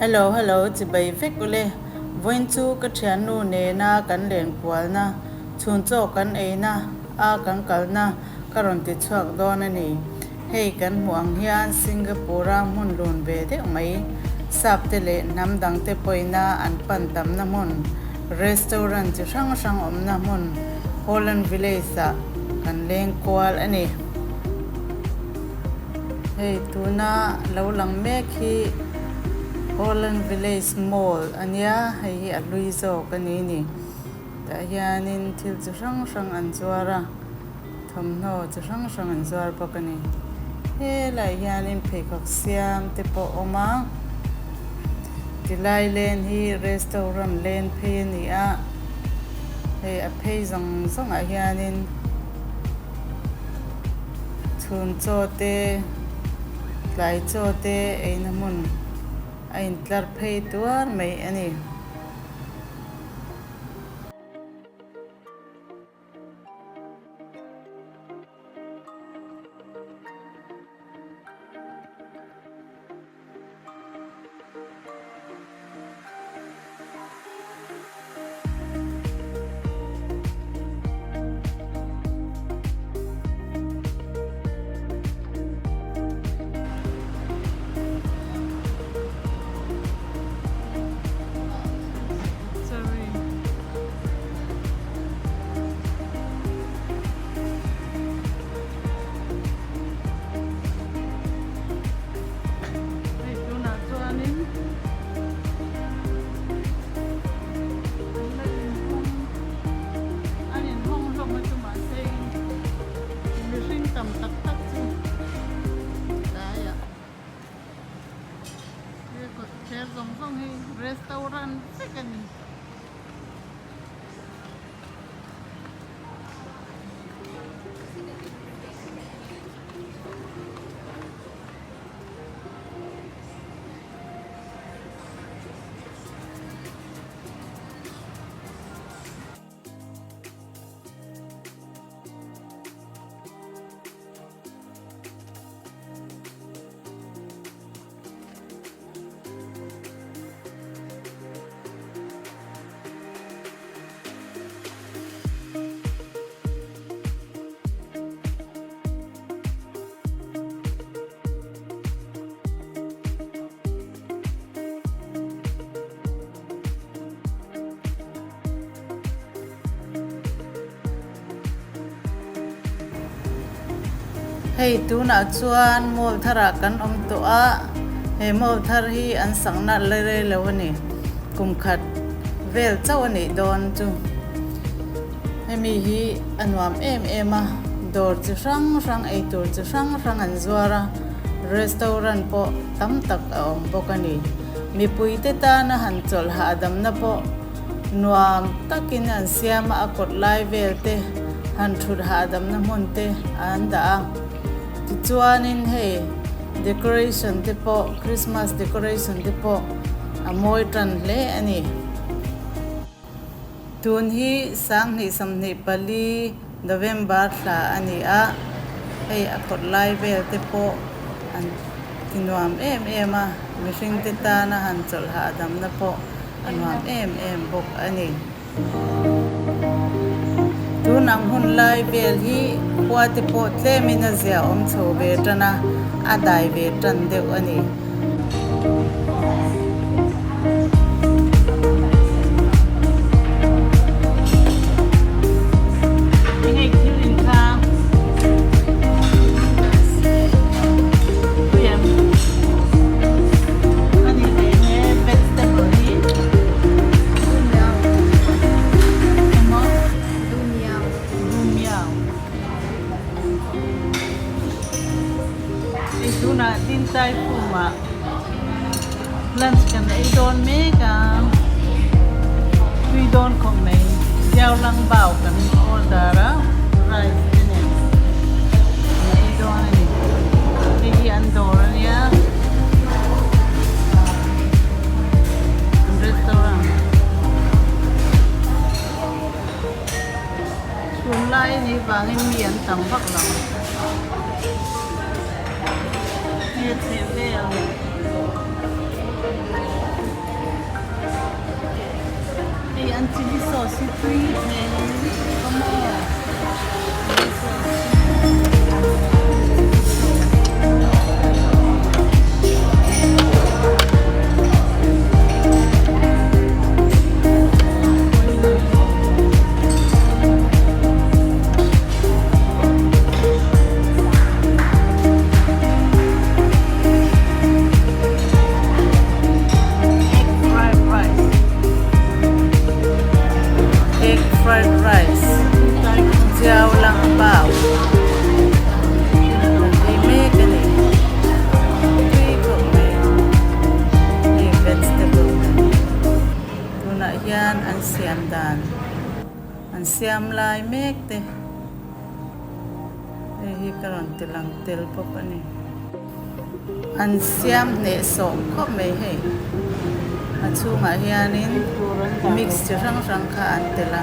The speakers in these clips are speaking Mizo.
Hello hello chibai vek ule vawiin chu ka thiannu nena kan lenkualna chhun chaw kan eina a kan kalna ka rawn ti chhuak dawn a ni. Hei kan hmuh ang hian Singapore a hmun lun ve deuh mai sap te leh hnam dang te pawina an pan tamna hmun restaurant chi hrang hrang awmna hmun Holland Village ah kan leng kual a ni. Hei tuna lo lang mek hi Holland Village Mall a nia hei hi a hlui zawk a ni ni tah hianin thil chi hrang hrang an zuar a thawmhnaw chi hrang hrang an zuar bawk a ni helaiah hianin pheikhawk siam te pawh a awm a tilai lane hi restaurant lane phei a ni a hei a phei zawng zawng ah hianin. Chhun chaw te, tlai chaw te eina hmun a intlar phei tuar mai a ni. Hei tunah chuanin an la inhawng an inhawng hlawm a chu mahse mihring tam tak tak chu tlaiah he kawt thler zawng zawng hi restaurant vek a ni. Hei tunah chuan mall tharah kan awm tawh a, he mall thar hi an sakna la rei lo a ni, kum khat vel chauh a nih dawn chu. Hemi hi a nuam em em a, dawr chi hrang hrang ei tur chi hrang hrang an zuar a, restaurant pawh tam tak a awm bawk a ni. Mipui te tana han chawlh hahdamna pawh nuam takin an siam a, a kawt lai vel te han thut hahdamna hmun te an dah a. Tichuanin hei decoration te pawh Christmas decoration te pawh a mawi tan hle a ni. Tun hi 2024 November thla a ni a, hei a kawt lai vel te pawh an ti nuam em em a, mihring te tana han chawlh hahdamna pawh a nuam em em bawk a ni. Tun ang hun lai vel hi khua te pawh tlemin a zia awm chho ve tan a, a dai ve tan deuh a ni. Hei tunah Din Tai Fung ah lunch kan ei dawn mek a, tui dawn khawp mai Xiao Lang Bao kan order a, rice te nen kan ei dawn a ni. Hei hi an dawr a nia an restaurant. Chhun lai a nih vangin mi an tam vak lo. Hei a chheh vel. rice hi tui hmel lutuk a maw. Egg fried rice Egg fried rice Jiao lang bao Kan ei mek a ni tui khawp mai hei vegetable tunah hian an siam dan an siam lai mek te hei hi ka rawn ti lang tel bawk a ni. An siam hneh sawh khawp mai hei. A chhungah hianin mix chi hrang hrang kha an tel a,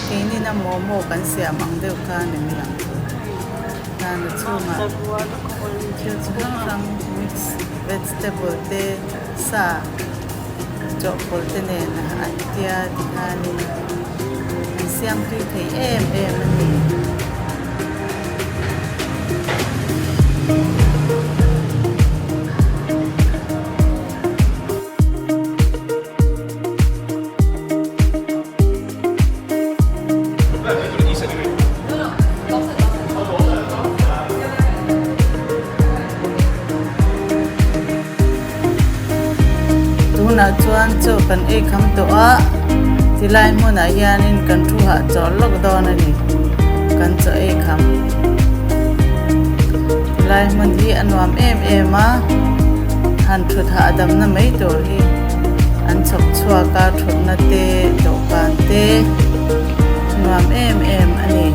keinin a momo kan siam ang deuh kha a ni mai ang chu. Tan a chhungah thil chi hrang hrang mix vegetable te sa chawhpawlh te nen an tia tikhanin an siam tui thei em em a ni. Tunah chuan chaw kan ei kham tawh a, tilai hmunah hianin kan thu hah chawl lawk dawn a ni, kan chaw ei kham. Tilai hmun hi a nuam em em a, han thut hahdamna mai tur hi an chhawp chhuak a, thutna te, dawhkan te nuam em em a ni.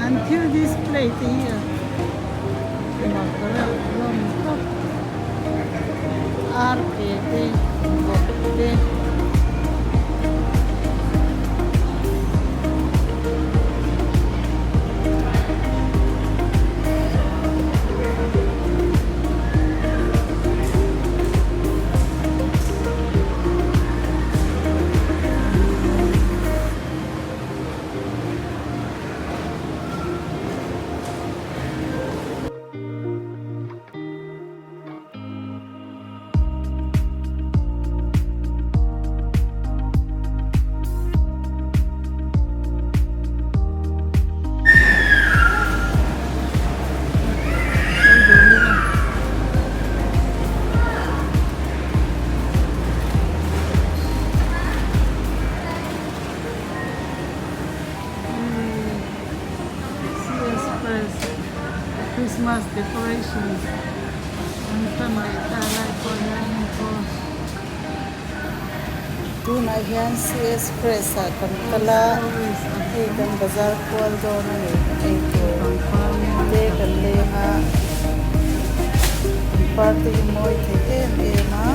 An thil display te hi a mak reuh hlawm khawp. Ar ke te bawk te. Christmas decoration an tan leh ta lai pawh hian hei pawh. Tunah hian CS Press ah kan kal a, hei kan bazar kual dawn a ni eitur te kan leng a, pangpar te hi mawi thei em em a,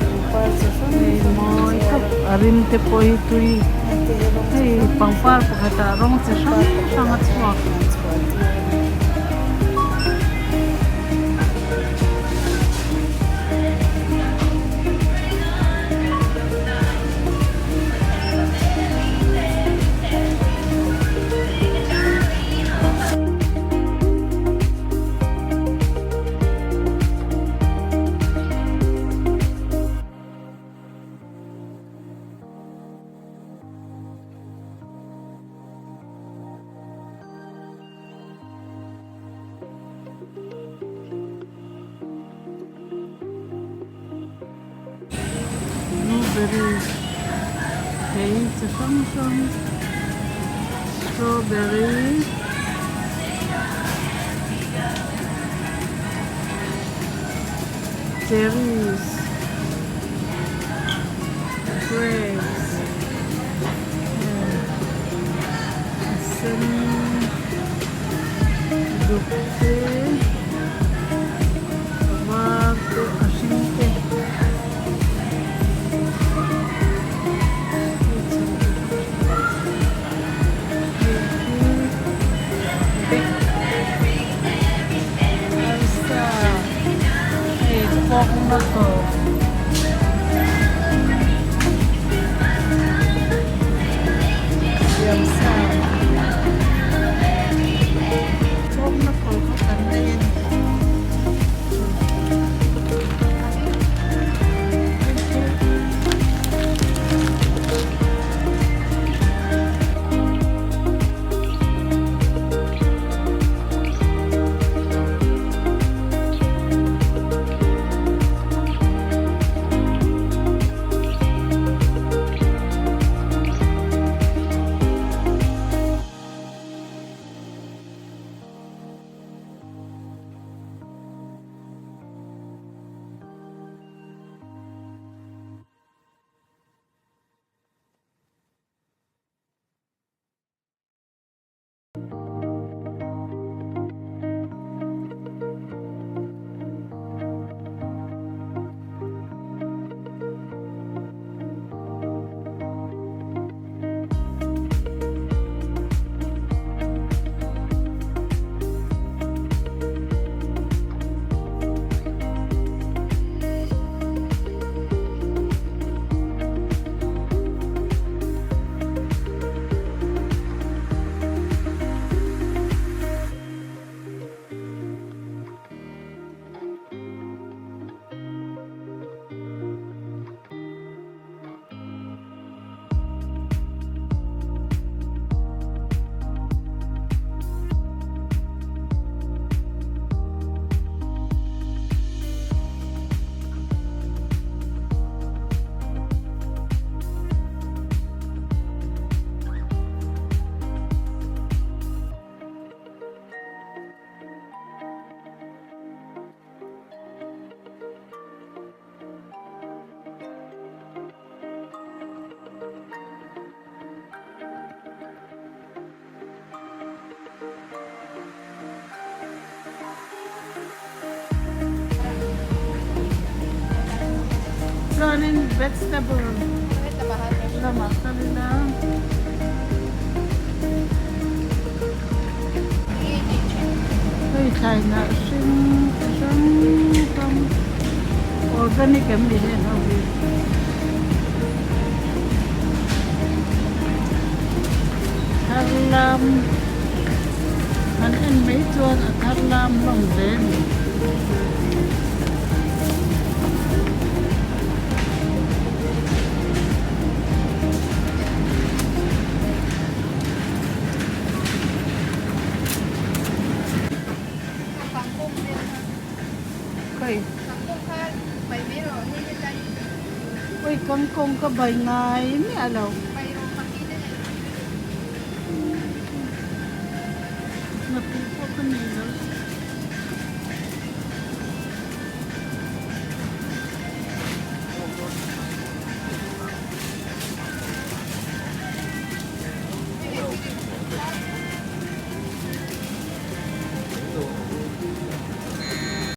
pangpar chi hrang hrang mawi khawp a rim te pawh hi tui hei pangpar pakhatah rawng chi hrang hrang a chhuak. Blueberry thei chi hrang hrang strawberry Cherries Grapes a sen duk te a var te a hring te. Arsa hei pork knuckle. Siam sa pork knuckle kha kan nei a ni. Chuanin vegetable lamah kal ila. Hei thlai hnah hring chi hrang hrang organic em ni heng ho hi. Thar lam han en mai chuan a thar lam hlawm hle a ni. Ui kangkawng ka bai ngai miah lo. Ngapih pawh ka nei lo.